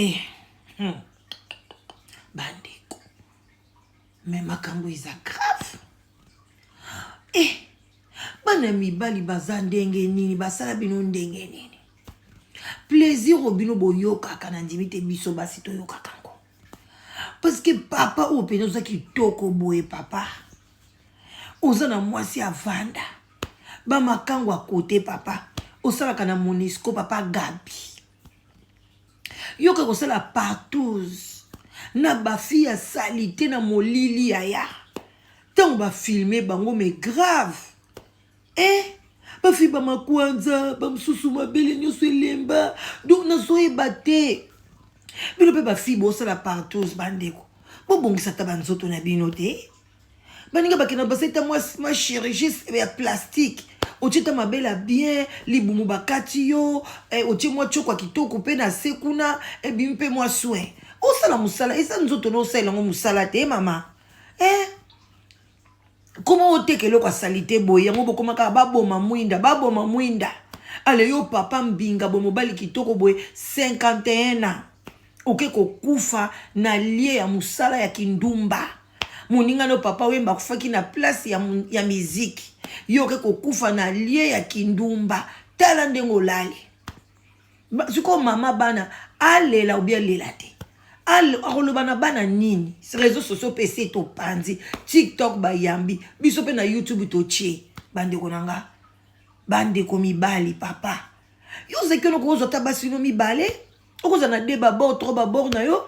Eh, Bandeko, mais makambo eza grave. Eh, bana mibali baza ndenge nini? Basala bino ndenge nini? Plaisir oyo bino boyokaka, na ndimi te biso basi toyokaka yango. Parce que papa oyo mpenza oza kitoko boye, papa oza na mwasi avanda bamakango akote, papa osalaka na Monusco, papa Gabi, yoka kosala partouze na bafille ya saleté na molili. Yaya, ntango bafilme bango, mais grave. Eh, bafille bamakwanza, bamosusu mabele nyonso elemba. Donc nazoyeba te, bino mpe bafille bosala partouze, bandeko, bobongisa ata banzoto na bino te. Baninga bakenda, basali ta mwa chirurgie ya plastique, otie ta mabele ya bien, libumu bakati yo, eh, otie mwa tioko ya kitoko mpe na se kuna ebimi mpe mwa soin. Osala mosala, eza nzoto na osalela yango mosala te, mama. Eh, koma oteka eloko asali te boye, yango bokoma kaka baboma mwinda, baboma mwinda. Ale yo papa mbinga boye, mobali kitoko boye, 51 ans, oke kokufa na lie ya mosala ya kindumba. Moninga no papa Wemba akufaki na place ya miziki, yo oke kokufa na lie ya kindumba. Tala ndenge olali sikoyo. Mama bana alela obi alela te, akoloba na bana nini? Réseau sociaux mpe ese topanzi, TikTok bayambi biso mpe na YouTube totie. Bandeko na nga, bandeko mibali, papa yo ozalaki ono kozwa ata basi no mibale, okozala na de babord, trois babord na yo.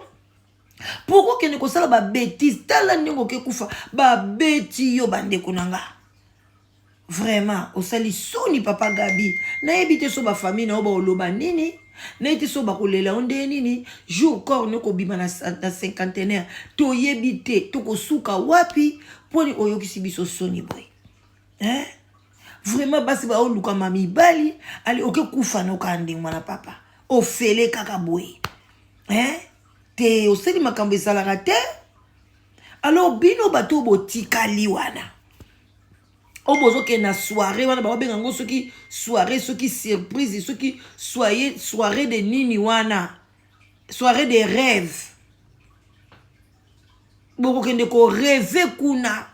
Pourquoi okende kosala babêtises? Tala ndenge oke kufa, babeti yo. Bandeko na nga, vraiment osali soni, papa Gabi. Nayebi te so bafamille na yo baoloba nini, nayebi te so bakolela yo ndenge nini. Jour corps no kobima na cinquantenaire, toyebi te tokosuka wapi. Mponi oyokisi biso soni boye, hein? Vraiment, basi baolukama mibali. Ale, oke kufa nokaa ndenge wana, papa, ofele kaka boye, hein? Te, osali makambo ezalaka te. Alors bino bato oyo botikali wana, oyo bozokende na soirée wana, bakobenga yango soki soirée, soki surprise, soki soirée de nini wana, soirée de rêve, bokokende korêver kuna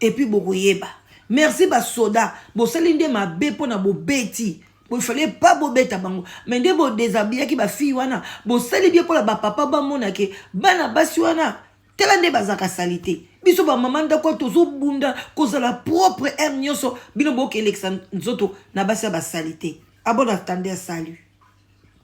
et puis bokoyeba. Merci basoda, bosali nde mabe mpona bobeti. Bofale pa bobeta bango, mais nde bodéshabillaki bafille wana. Bosali bien mpona bapapa bamonake bana basi wana. Tala nde bazalaka sali te. Biso bamama ndako tozobunda kozala propre, m nyonso. Bino bokelekisa nzoto na basi ya basali te. Abon atande ya salut.